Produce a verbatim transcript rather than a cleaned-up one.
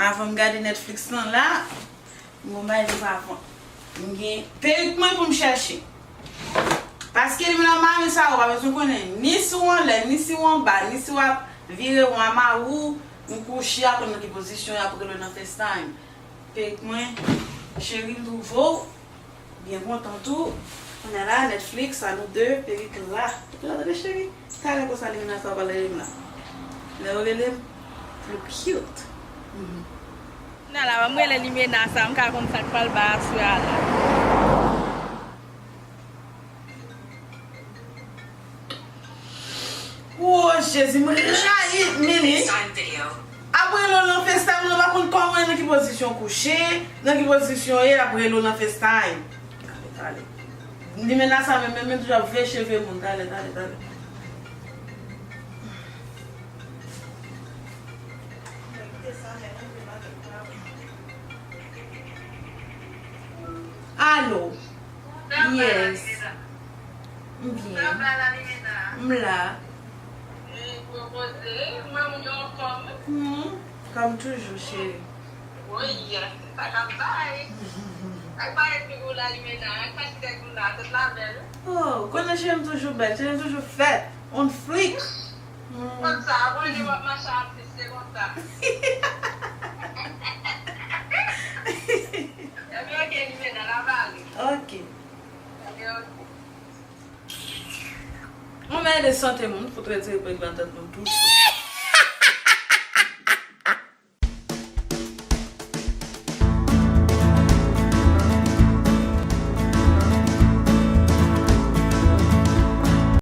Avan m gade Netflix lan la, m gon bagay m pa konn. M gen perik mwen pou m chèche. Paske li menm nan mari sa, ou pa bezwen konnen ni si w anlè, ni si w anba, ni si w ap vire won a mari w, m kouche a konn nan ki pozisyon y ap rele w nan FaceTime. Perik mwen, cheri, m twouve w. Byen kontan tou. Kounye a la, Netflix, a nou de, perik la. Ou la tande, cheri? Talè konsa, limena sa w pral rele m la. Lè yo rele m, look cute. Mhm. Kounye a la, ban m rele limena sa, m ka konn sa k pral bay aswè a la. O Jezi, m rayi Mimi. Ap rele w nan FaceTime, nou pa konn kòman, nan ki pozisyon kouche, nan ki pozisyon ye, ap rele w nan FaceTime. Talè, talè. Limena sa menm, menm, menm toujou ap veye cheve moun. Talè, talè, talè. Alo. Yes. M byen. M la. Hmm, kòm toujou, cheri. Oh, konnen cheri m toujou bèl, cheri m toujou fèt, on fleek. Hmm. Ok. Mwen mède sante moun pou trete pèk nan tèt nou tou.